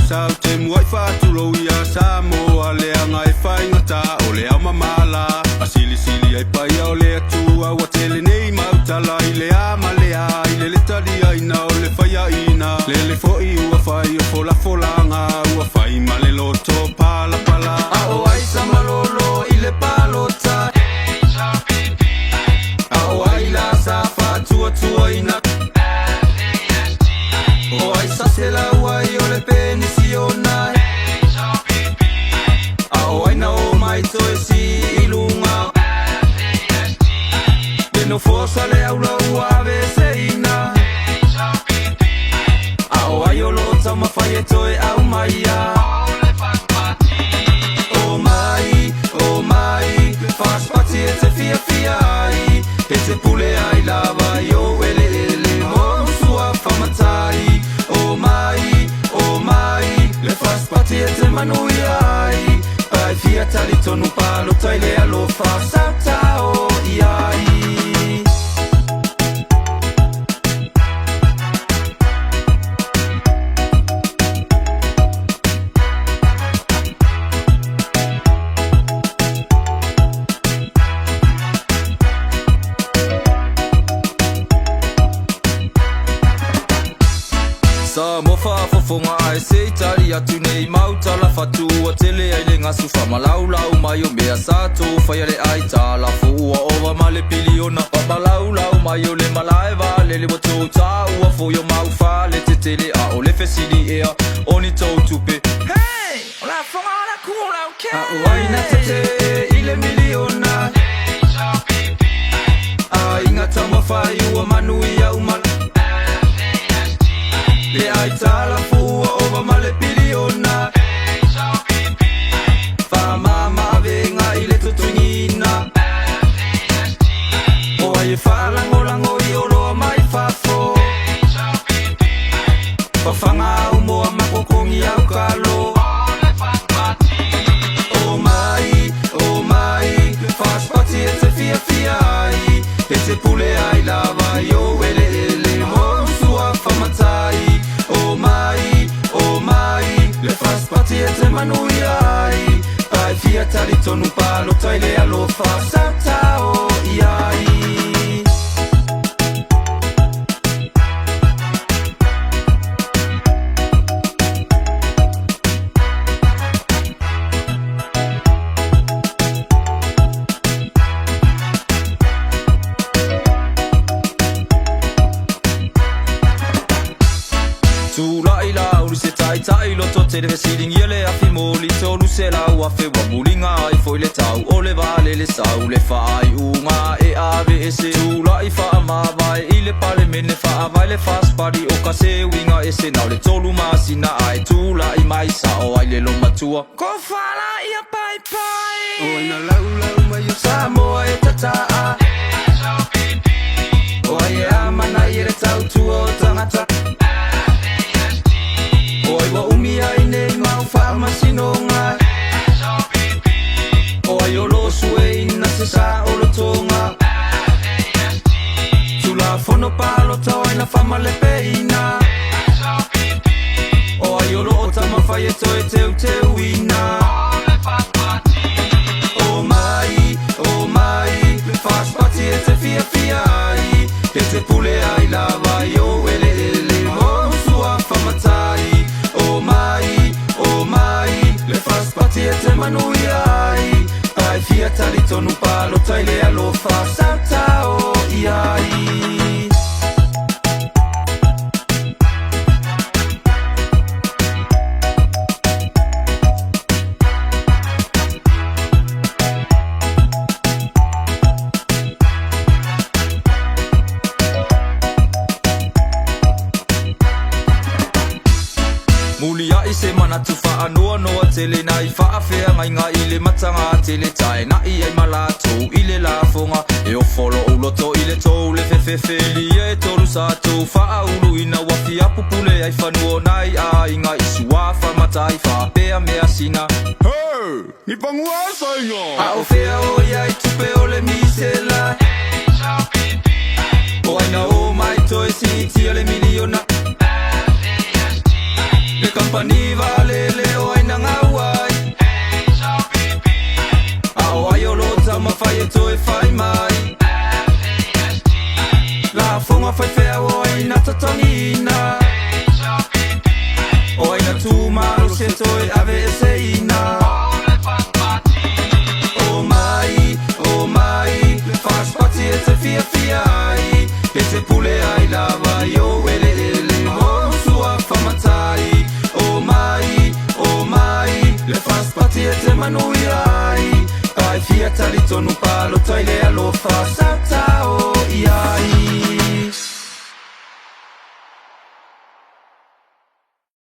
Sau te muai faatulou ia Samoa leaga e faigata o le ao mamala a silisili ai paia o le Atua ua tele nei mau tala i le a ma le a i le le taliaina o le faiaina lele foi ua fai o folafolaga ua fai ma le loto palapala a o ai sa malolo i le palota a o ai la sa faatuatuaina o ai sa selau ai o le penisiona a o ai na o mai toe si i luga le nofoa sa le aula ua aveseina a o ai o loo taumafai e toe aumaia O mai, o mai, First Party e te fiafia ai E te pule ai lava i ou eleele ma ou suafa matai O mai, o mai, le First Party e te manuia ai Ae fia talitonu palota i le alofa sa tao i ai. Sa mo faafofoga ae se i tali atu nei mau tala fatu ua tele ai le gasu famalaulau mai o mea sa tou faia le ai talafo ua ova ma le piliona famalaulau mai o le malae valele ua tou taua foi o mau fale tetele a o le fesili ea o ni tou tupe. Hey! O lafoga o la ku o lau ke. A o ai na tete i le miliona Aiga taumafai ua manuia uma Le aitalafu ua ova ma le piliona Faamama avega i le totogiina O ai e faalagolago i oloa mai fafo Fafaga au moa ma kokogi au kalo O mai, o mai, First Party e te fiafia ai E te pule ai lava i ou eleele ma ou suafa matai O mai, o mai, le First Party e te manuia ai Ae fia talitonu palota i le alofa sa tao i ai. Tulai la ulu se taitai loto tele fesiligia le afi moli 300,000 ua muliga ai foi le tau o le valele sau le faaiuga e aveese Tulai faamavae i le Palemene faavae le First Party o ka se uiga ese na o le tolu masina ae tulai mai sao ai le lomatua Kofala ia paipai. O ai na laulau mai o Samoa e tataa O ai e amana i le tautua o tagata O ai ua umi ai nei mau faamasinoga O ai o loo sueina se saolotoga Tulafono palota o ai na faamalepeina O ai o loo taumafai e toe teuteuina O mai, o mai, First Party e te fiafia ai E te pule ai lava i ou eleele ma ou suafa matai O mai, o mai, le First Party e te manuia ai Ae fia talitonu palota i le alofa sa tao i ai. Muliai se manatu faanoanoa tele na i faafeagaiga i le mataga tele taena'i ai ma latou i le lafoga e ofo lo'u loto i le tou le fefefeli e tolu sa tou faauluina ua fia pupule ai fanua o nai aiga i suafa matai faapea measina. Hey! Ni pagua saiga! A o fea o i ai tupe o le misela O ai na o mai toe siitia le miliona Le kampani valele Fa.